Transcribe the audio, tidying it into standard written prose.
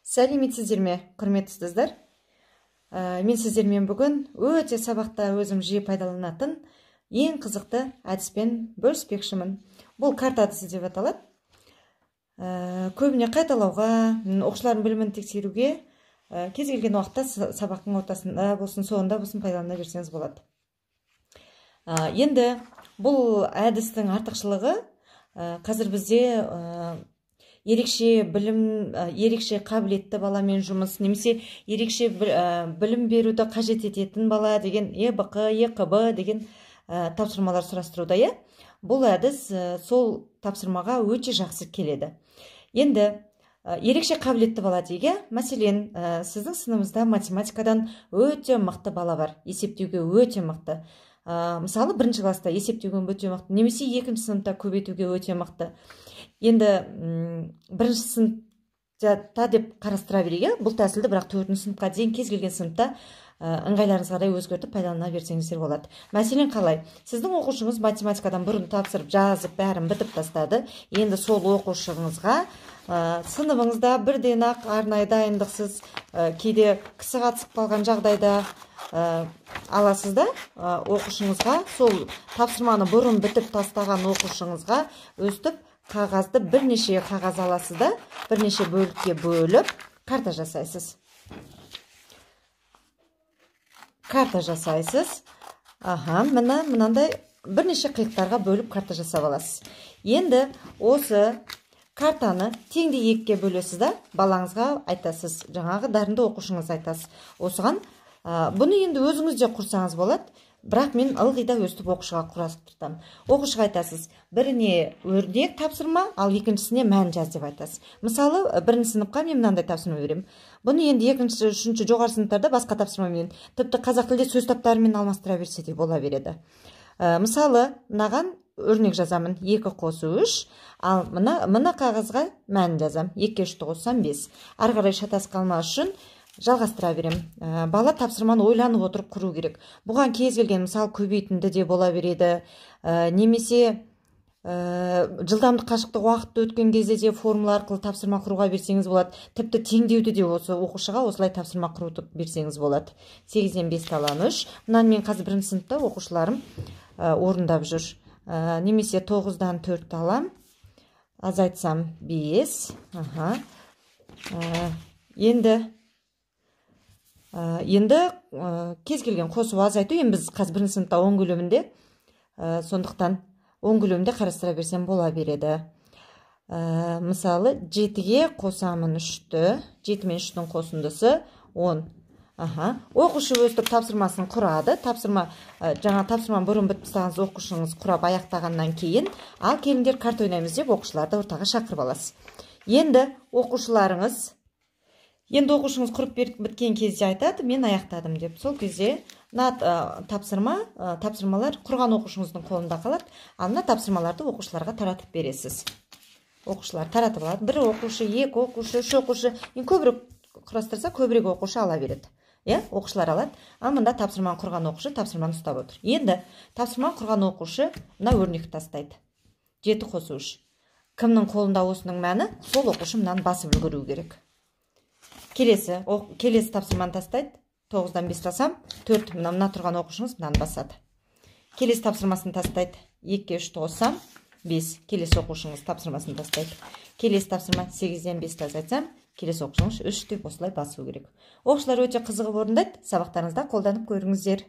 Сәлеметсіздер ме, құрметті ұстаздар? Мен сіздермен бүгін өте сабақта өзім жиі пайдаланатын ең қызықты әдіспен бөліспекшімін. Бұл карта әдісі деп аталады. Көбіне қайталауға, оқушылардың білімін тексеруге кез келген уақытта сабақтың ортасында болсын, соңында болсын пайдалана берсеңіз болады. Енді бұл әдістің артықшылығы, қазір бізде ерекше білім, ерекше қабілетті баламен жұмыс немесе ерекше білім беруді қажет ететін бала деген ЕБҚ, ЕҚБ деген тапсырмалар сұрастыруда, иә? Бұл әдіс сол тапсырмаға өте жақсы келеді. Енді ерекше қабілетті бала деген, мәселен, сіздің сыныбыңызда математикадан өте мықты бала бар, есептеуге өте мықты. Мысалы, бірінші класста есептеуге өте мықты, немесе екінші сыныпта көбейтуге өте мықты. Енді бірінші сыныпта деп қарастыра берейік, бұл тәсілді, бірақ төртінші сыныпқа дейін кез келген сыныпта ыңғайларыңызға қарай өзгертіп пайдалана берсеңіздер болады. Мәселен, қалай? Сіздің оқушыңыз математикадан бұрын тапсырып, жазып, бәрін бітіп тастады. Енді сол оқушыңызға сыныбыңызда бірден ақ арнайы дайындықсыз, кейде кісі қатысып қалған жағдайда аласыз да, оқушыңызға сол тапсырманы бұрын бітіп тастаған оқушыңызға өстіп қағазды, бірнеше қағаз аласыз да, бірнеше бөлікке бөліп карта жасайсыз. Карта жасайсыз. Аха, мына мынандай бірнеше қиықтарға бөліп карта жасап аласыз. Енді осы картаны теңдей екіге бөлесіз да, балаңызға айтасыз, жаңағы дарынды оқушыңызға айтасыз. Осыған бұны енді өзіңіз де құрсаңыз болады, бірақ мен ылғи да өстіп оқушыға құрастыртамын. Оқушыға айтасыз, біріне өрнек тапсырма, ал екіншісіне мән жаз деп айтасыз. Мысалы, бірінші сыныпқа мен мынандай тапсырма беремін. Бұны енді екінші, үшінші, жоғары сыныптарда басқа тапсырмамен, тіпті қазақ тілде сөз таптарымен алмастыра берсе де бола береді. Мысалы, мынаған өрнек жазамын, 2 қосу 3, ал мына қағазға мән жазам, 2-ге 3-ті қоссам 5. Ары қарай шатасып қалмас үшін жалғастыра берем. Бала тапсырманы ойланып отырып құру керек. Бұған кез келген, мысал, көбейтінді де бола береді, немесе жылдамдық, қашықтық, уақытты өткен кезде де формула арқылы тапсырма құруға берсеңіз болады. Тіпті теңдеуді де осы оқушыға осылай тапсырма құруды берсеңіз болады. 8-ден 5 аламын 3. Мынаны мен қазір бірінші сыныпта оқушыларым орындап жүр. Немесе 9-дан 4 алам, азайтсам 5. Аха. Енді кез келген қосу, азайту, енді біз қазір бірінші сыныпта 10 көлемінде, сондықтан 10 көлемінде қарастыра берсем бола береді. Мысалы, 7-ге қосамын 3-ті, 7 мен 3-тің қосындысы 10. Аха. Оқушы өстіп тапсырмасын құрады. Жаңа тапсырманы бұрын бітіп тастаған оқушыңыз құрап аяқтағаннан кейін, ал келіңдер карта ойнаймыз деп оқушыларды ортаға шақырып аласыз. Енді оқушыңыз құрып біткен кезде айтады, мен аяқтадым деп. Сол кезде мына тапсырмалар құрған оқушыңыздың қолында қалады, ал мына тапсырмаларды оқушыларға таратып бересіз. Оқушылар таратып алады. Бір оқушы, екі оқушы, үш оқушы, енді көбірек құрастырса, көбірек оқушы ала береді. Иә, оқушылар алады. Ал мында тапсырманы құрған оқушы тапсырманы ұстап отыр. Енді тапсырманы құрған оқушы мына өрнекті тастайды. 7 қосу 3. Кімнің қолында осының мәні, сол оқушы мынаны басып үлгеру керек. Келесі тапсырманы тастайды. 9-дан 5 алсам, 4, мына тұрған оқушыңыз мынаны басады. Келесі тапсырмасын тастайды. 2-ге 3-ті қоссам, 5. Келесі оқушыңыз тапсырмасын тастайды. Келесі тапсырма 8-ден 5 азайтсам, келесі оқушыңыз 3 деп осылай басу керек. Оқушылар өте қызығып орындайды. Сабақтарыңызда қолданып көріңіздер.